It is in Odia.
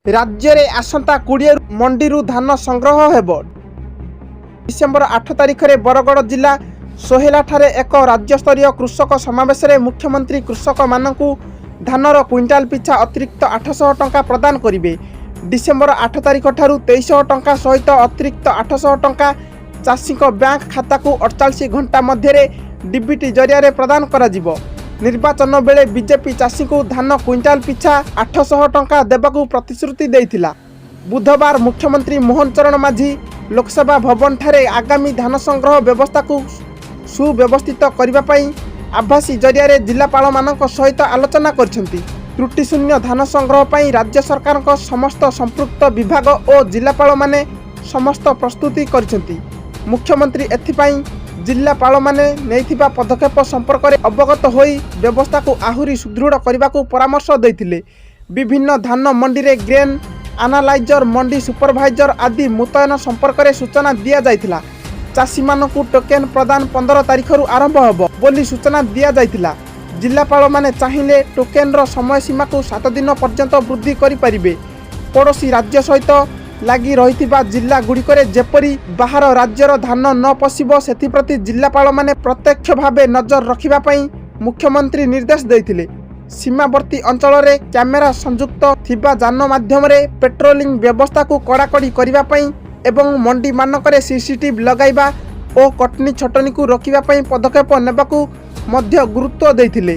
ରାଜ୍ୟରେ ଆସନ୍ତା 20 ମଣ୍ଡିରୁ ଧାନ ସଂଗ୍ରହ ହେବ। ଡିସେମ୍ବର 8 ତାରିଖରେ ବରଗଡ଼ ଜିଲ୍ଲା ସୋହେଲାଠାରେ ଏକ ରାଜ୍ୟସ୍ତରୀୟ କୃଷକ ସମାବେଶରେ ମୁଖ୍ୟମନ୍ତ୍ରୀ କୃଷକମାନଙ୍କୁ ଧାନର କୁଇଣ୍ଟାଲ ପିଛା ଅତିରିକ୍ତ 800 ଟଙ୍କା ପ୍ରଦାନ କରିବେ। ଡିସେମ୍ବର 8 ତାରିଖଠାରୁ 2300 ଟଙ୍କା ସହିତ ଅତିରିକ୍ତ 800 ଟଙ୍କା ଚାଷୀଙ୍କ ବ୍ୟାଙ୍କ ଖାତାକୁ 48 ଘଣ୍ଟା ମଧ୍ୟରେ ଡିବିଟି ଜରିଆରେ ପ୍ରଦାନ କରାଯିବ। ନିର୍ବାଚନ ବେଳେ ବିଜେପି ଚାଷୀଙ୍କୁ ଧାନ କୁଇଣ୍ଟାଲ ପିଛା 800 ଟଙ୍କା ଦେବାକୁ ପ୍ରତିଶ୍ରୁତି ଦେଇଥିଲା। ବୁଧବାର ମୁଖ୍ୟମନ୍ତ୍ରୀ ମୋହନ ଚରଣ ମାଝୀ ଲୋକସେବା ଭବନଠାରେ ଆଗାମୀ ଧାନ ସଂଗ୍ରହ ବ୍ୟବସ୍ଥାକୁ ସୁବ୍ୟବସ୍ଥିତ କରିବା ପାଇଁ ଆଭାସୀ ଜରିଆରେ ଜିଲ୍ଲାପାଳମାନଙ୍କ ସହିତ ଆଲୋଚନା କରିଛନ୍ତି। ତ୍ରୁଟିଶୂନ୍ୟ ଧାନ ସଂଗ୍ରହ ପାଇଁ ରାଜ୍ୟ ସରକାରଙ୍କ ସମସ୍ତ ସମ୍ପୃକ୍ତ ବିଭାଗ ଓ ଜିଲ୍ଲାପାଳମାନେ ସମସ୍ତ ପ୍ରସ୍ତୁତି କରିଛନ୍ତି। ମୁଖ୍ୟମନ୍ତ୍ରୀ ଏଥିପାଇଁ ଜିଲ୍ଲାପାଳମାନେ ନେଇଥିବା ପଦକ୍ଷେପ ସମ୍ପର୍କରେ ଅବଗତ ହୋଇ ବ୍ୟବସ୍ଥାକୁ ଆହୁରି ସୁଦୃଢ଼ କରିବାକୁ ପରାମର୍ଶ ଦେଇଥିଲେ। ବିଭିନ୍ନ ଧାନ ମଣ୍ଡିରେ ଗ୍ରେନ୍ ଆନାଲାଇଜର, ମଣ୍ଡି ସୁପରଭାଇଜର ଆଦି ମୁତୟନ ସମ୍ପର୍କରେ ସୂଚନା ଦିଆଯାଇଥିଲା। ଚାଷୀମାନଙ୍କୁ ଟୋକେନ୍ ପ୍ରଦାନ 15 ତାରିଖରୁ ଆରମ୍ଭ ହେବ ବୋଲି ସୂଚନା ଦିଆଯାଇଥିଲା। ଜିଲ୍ଲାପାଳମାନେ ଚାହିଁଲେ ଟୋକେନ୍ର ସମୟସୀମାକୁ 7 ଦିନ ପର୍ଯ୍ୟନ୍ତ ବୃଦ୍ଧି କରିପାରିବେ। ପଡ଼ୋଶୀ ରାଜ୍ୟ ସହିତ ଲାଗି ରହିଥିବା ଜିଲ୍ଲାଗୁଡ଼ିକରେ ଯେପରି ବାହାର ରାଜ୍ୟର ଧାନ ନ ପଶିବ, ସେଥିପ୍ରତି ଜିଲ୍ଲାପାଳମାନେ ପ୍ରତ୍ୟକ୍ଷ ଭାବେ ନଜର ରଖିବା ପାଇଁ ମୁଖ୍ୟମନ୍ତ୍ରୀ ନିର୍ଦ୍ଦେଶ ଦେଇଥିଲେ। ସୀମାବର୍ତ୍ତୀ ଅଞ୍ଚଳରେ କ୍ୟାମେରା ସଂଯୁକ୍ତ ଥିବା ଯାନ ମାଧ୍ୟମରେ ପେଟ୍ରୋଲିଂ ବ୍ୟବସ୍ଥାକୁ କଡ଼ାକଡ଼ି କରିବା ପାଇଁ ଏବଂ ମଣ୍ଡିମାନଙ୍କରେ ସିସିଟିଭି ଲଗାଇବା ଓ କଟନୀ ଛଟନୀକୁ ରୋକିବା ପାଇଁ ପଦକ୍ଷେପ ନେବାକୁ ମଧ୍ୟ ଗୁରୁତ୍ୱ ଦେଇଥିଲେ।